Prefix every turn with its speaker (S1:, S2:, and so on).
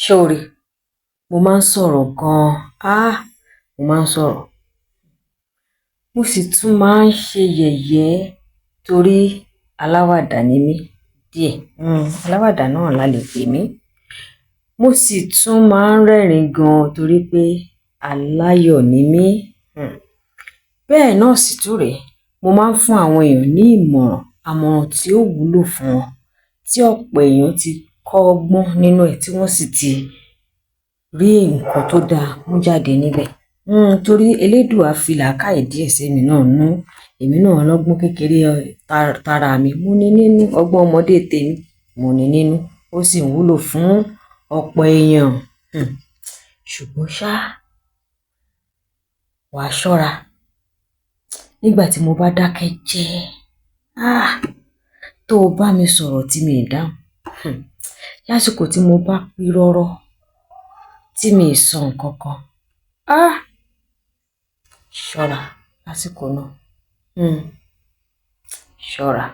S1: Ṣé o rí? Mo máa ń sọ̀rọ̀ gan-an. Ah! Mo máa ń sọ̀rọ̀. Mo sì tún máa ń ṣe yẹ̀yẹ́ torí aláwàdà ni mí díẹ̀. Aláwàdà náà la lè pè mí. Mo sì tún máa ń rẹ́rìn-ín gan-an torí pé aláyọ̀ ni mí. Bẹ́ẹ̀ náà sì tún rèé. Mo máa ń fún àwọn èèyàn ní ìmọ̀ràn, àmọ̀ràn tí ó wúlò fún wọn, tí ọ̀pọ̀ èèyàn ti kọ́ ọgbọ́n nínú ẹ̀ tí wọ́n sì ti rí nǹkan tó dáa mú jáde níbẹ̀. Torí elédùà fi làákàyè díẹ̀ sí èmi náà nú. Èmi náà lọ́gbọ́n kékeré tara mi. Mo ní nínú ọgbọ́n ọmọdé tèmi, mo ní nínú. Ó sì ń wúlò fún ọ̀pọ̀ èèyàn. Ṣùgbọ́n ṣá, wàá ṣọ́ra. Nígbà tí mo bá dákẹ́ jẹ́, ah! Tó o bá mi sọ̀rọ̀ tí mi ì dáhùn. Lásìkò tí mo bá pirọrọ, tí mi ì sọ nǹkan kan. Ah! Ṣọ́ra lásìkò náà. Ṣọ́ra.